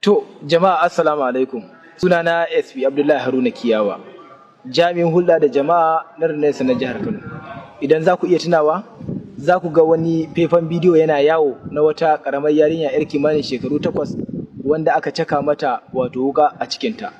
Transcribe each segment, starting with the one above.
To, jama'a, assalamu alaikum. Sunana SP Abdullahi Haruna Kiyawa, jami'in hulɗa da jama'a na rundunar na jihar Kano. Idan za ku iya tunawa, za ku ga wani faifan bidiyo yana yawo na wata ƙaramar yarinya 'yar kimanin shekaru 8 wanda aka caka mata wato wuƙa a cikinta.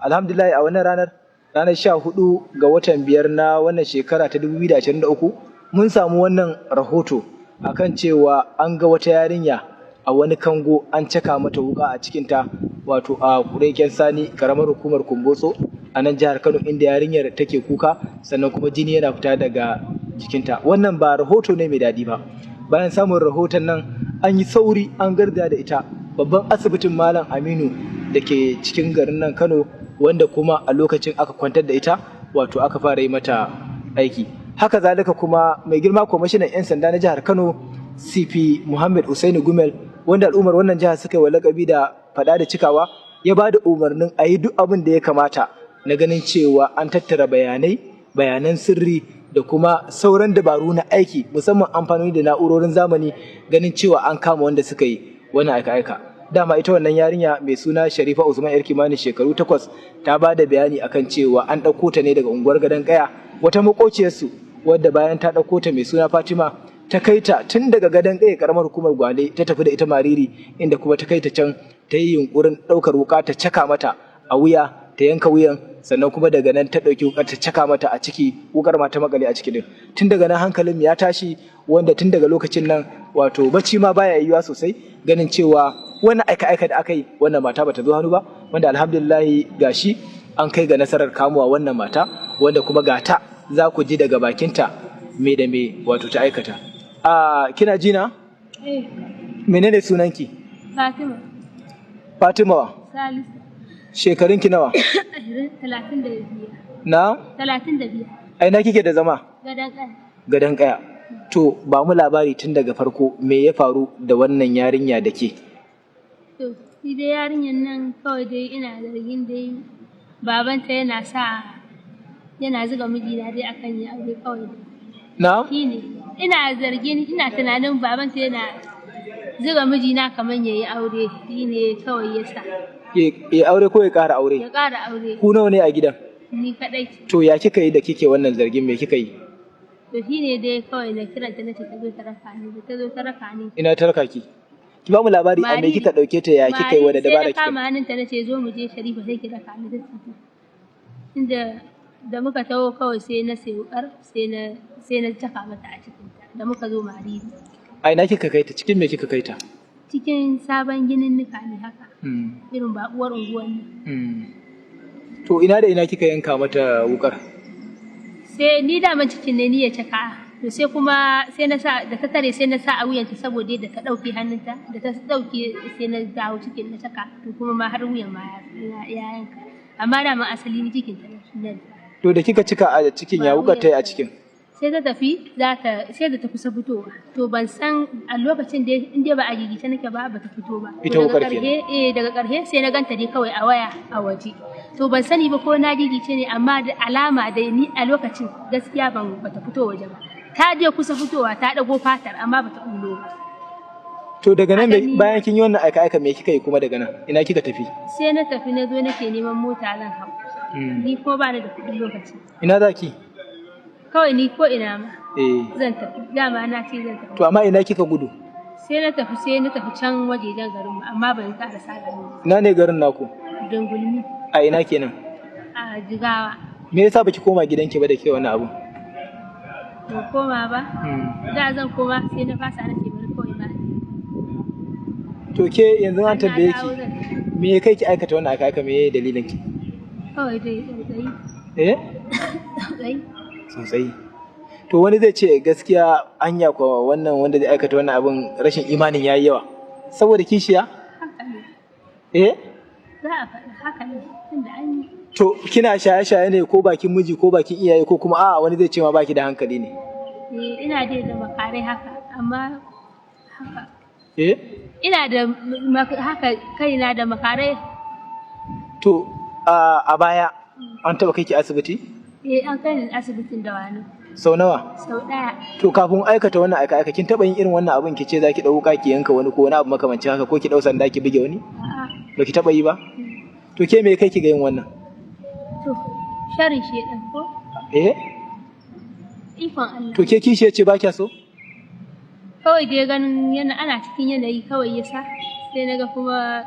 Alhamdulillah, a wannan ranar, ranar 14 ga watan 5 na wannan shekara ta 2023, mun samu wannan rahoto akan cewa an ga wata yarinya a wani kango an caka mata wuƙa a cikinta, wato a Kureken Sani, karamar hukumar Kumbotso a nan jihar Kano, inda yarinyar take kuka sannan kuma jini yana fita daga jikinta. Wannan ba rahoto ne mai daɗi ba. Bayan samun rahoton nan, an yi sauri an garzaya da ita babban asibitin Malam Aminu da ke cikin garin nan Kano, wanda kuma a lokacin aka kwantar da ita, wato aka fara yi mata aiki. Haka zalika kuma mai girma kwamishinan 'yan sanda na jihar Kano, CP Muhammad Usaini Gumel, wanda al'ummar wannan jihar suka yi wa lakabi da faɗa da cikawa, ya ba da umarnin a yi duk abin da ya kamata na ganin cewa an tattara bayanai, bayanan sirri da kuma sauran dabaru na aiki, musamman amfani da na'urorin zamani, ganin cewa an kama wanda suka yi wannan aika-aika. Dama ita wannan yarinya mai suna Sharifa Usman, yar kimanin shekaru 8, ta ba da bayani akan cewa an ɗauko ta ne daga unguwar Gadon Kaya. Wata makociyarsu, wadda bayan ta ɗauko ta mai suna Fatima, ta kai ta tun daga Gadon Kaya, karamar hukumar Gwale, ta tafi da ita Mariri, inda kuma ta kai ta can ta yi yunkurin ɗaukar wuka ta caka mata a wuya, ta yanka wuyan, sannan kuma daga nan ta ɗauki wukar ta caka mata a ciki, wukar ma ta makale a ciki din. Tun daga nan hankalin ya tashi, wanda tun daga lokacin nan wato bacci ma baya yiwuwa sosai, ganin cewa wannan aika-aika da aka yi, wannan mata bata zo hannu ba, wanda alhamdulillah gashi an kai ga nasarar kamuwa wannan mata, wanda kuma gata za ku ji daga bakinta me da me wato ta aikata. A kina jina? Eh. Menene sunanki? Fatima. Fatima wa? Salisu. Shekarunki nawa? 35. Na? 35. A ina kike da zama? Gadon Kaya. Gadon Kaya. To, ba mu labari tun daga farko, me ya faru da wannan yarinya da ke? To, ni dai yarinyar nan kawai dai ina zargin dai babanta yana sa yana zuga mijina dai akan yi aure kawai dai. Na? Shi ne. Ina zargin, ina tunanin babanta yana zuga mijina kamar ya yi aure, shi ne kawai ya sa. Ya aure ko ya ƙara aure? Ya ƙara aure. Ku nawa ne a gidan? Ni kaɗai ce. To, ya kika yi da kike wannan zargin, me kika yi? To, shi ne dai kawai na kiranta na ce ta zo ta raka ni, da ta zo ta raka ni. Ina ta raka ki? Ki ba mu labari, a me Mariri. kika ɗauke ta, ya kika yi, wani Sai dabara na kika yi? kama hannunta na ce, "Zo mu je Sharifa, sai ki raka ni." Ta ce, inda da muka taho kawai sai na sayi wukar, sai na caka mata a cikin ta da muka zo Mariri. A ina kika kai ta, cikin me kika kai ta? Cikin sabon ginin nika ne haka, irin baƙuwar unguwar nan. To, ina da ina kika yanka mata wukar? Sai ni daman cikin ne ni ya caka. To, sai kuma sai na sa da ta tare, sai na sa a wuyanta, saboda yadda ta ɗauke hannunta, da ta ɗauke sai na dawo cikin na caka. To, kuma ma har wuyan ma ya yanka, amma daman asali ni cikin ta na. To, da kika cika a cikin, ya Ba wukar ta yi a wuyan. cikin? Sai ta tafi za ta, sai da ta kusa fitowa. To, ban san a lokacin da in dai ba a gigice nake ba, ba ta fito ba. To, Ita daga wukar? ƙarshe, eh, daga ƙarshe sai na ganta dai kawai a waya a waje. To, ban sani ba ko na gigice ne, amma da alama dai ni a lokacin gaskiya ban bata fito waje ba. Ta je kusa fitowa, ta dago fatar, amma bata bullo ba. To, daga nan A gani. bayan kin yi wannan aika aika, me kika yi kuma daga nan? Ina kika tafi? Sai na tafi, na zo nake neman mota zan hau. Ni kuma ba ni da kuɗi lokacin. Ina za ki? Kawai ni ko ina ma Eh. zan tafi, dama na ce zan tafi. To, amma ina kika gudu? Sai na tafi can wajejen garinmu, amma ban ƙarasa garin ba. Ina ne garin naku? Dungulmi. A ina kenan? A Jigawa. Me yasa baki koma gidanki ba da ke wannan abu? Ban koma ba. Da zan koma, sai na fasa, na ce bari kawai ma. To, ke yanzu an Na tambaye dawo ki zan tafi. me ya kai ki aikata wannan aika aika, me dalilin ki? Kawai dai tsautsayi. Eh? Tsautsayi. Sosai. To, wani zai ce gaskiya anya ko wannan wanda zai aikata wannan abin rashin imanin yayi yawa. Saboda kishiya? Haka ne. Eh? Za a faɗi haka ne tunda an yi. To, kina shaye-shaye ne ko bakin miji ko bakin iyaye, ko kuma a'a, wani zai ce ma baki da hankali ne? Eh, ina dai da makarai haka, amma haka. Eh? Ina da haka kaina da makarai. To, a baya an taba kai ki asibiti? Eh, an kai ni asibitin da wani. Sau nawa? Sau ɗaya. To, kafin aikata wannan aika aika, kin taba yin irin wannan abin, ki ce za ki ɗau wuƙa ki yanka wani ko wani abu makamancin haka, ko ki ɗau sanda ki buge wani? A'a. Baki taɓa yi ba? To ke me kai ki ga yin wannan? To, sharin shedan ko? Eh? Ikon Allah. To ke kishi ce ba kya so? Kawai dai ganin yana ana cikin yanayi kawai yasa sai naga kuma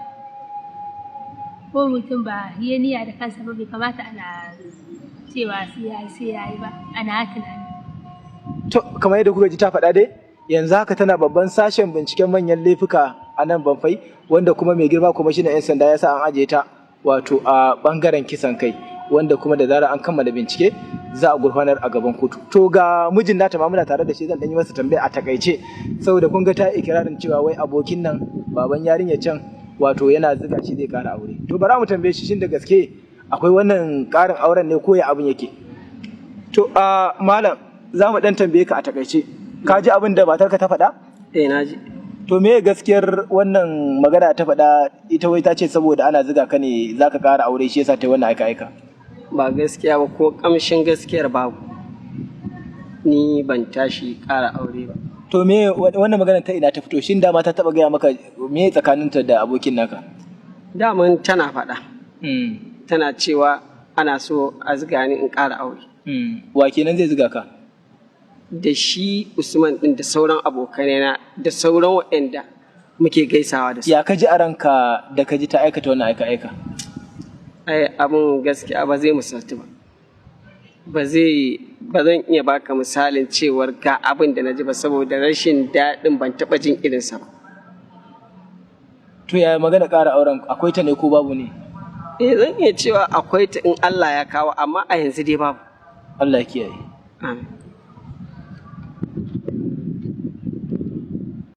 ko mutum ba ya niyya da kansa ba, bai kamata ana cewa sai yayi ba, ana tunani. To kamar yadda kuka ji ta faɗa dai, yanzu haka tana babban sashen binciken manyan laifuka a nan Banfai, wanda kuma mai girma kwamishinan 'yan sanda ya sa an ajiye ta, wato a bangaren kisan kai, wanda kuma da zarar an kammala bincike za a gurfanar a gaban kotu. To ga mijin nata ma muna tare da shi, zan dan yi masa tambaya a takaice, saboda kun ga ta ikirarin cewa wai abokin nan baban yarinya can wato yana ziga shi zai kara aure. To bara mu tambaye shi, shin da gaske akwai wannan karin auren ne ko ya abin yake? To a malam, za mu dan tambaye ka a takaice. Ka ji abin da matarka ta faɗa? Eh, na ji. To me gaskiyar wannan magana ta faɗa? Ita wai ta ce saboda ana ziga ka ne zaka ƙara aure, shi yasa ta yi wannan aika aika. Ba gaskiya ba, ko kamshin gaskiyar babu. Ni ban tashi ƙara aure ba. To me wannan magana ta ina ta fito? Shin dama ta taba gaya maka me tsakaninta da abokin naka? Daman tana faɗa. Tana cewa ana so a ziga ni in ƙara aure. Wa kenan zai ziga ka? Da shi Usman ɗin da sauran abokanai na da sauran waɗanda muke gaisawa da su. Ya ka ji a ranka da ka ji ta aikata wannan aika aika? Ai abun gaskiya ba zai misaltu ba. Ba zan iya baka misalin cewar ga abin da na ji ba, saboda rashin daɗin ban taɓa jin irinsa ba. To yaya magana ƙara auren, akwai ta ne ko babu ne? Eh, zan iya cewa akwai ta in Allah ya kawo, amma a yanzu dai babu. Allah ya kiyaye. Amin.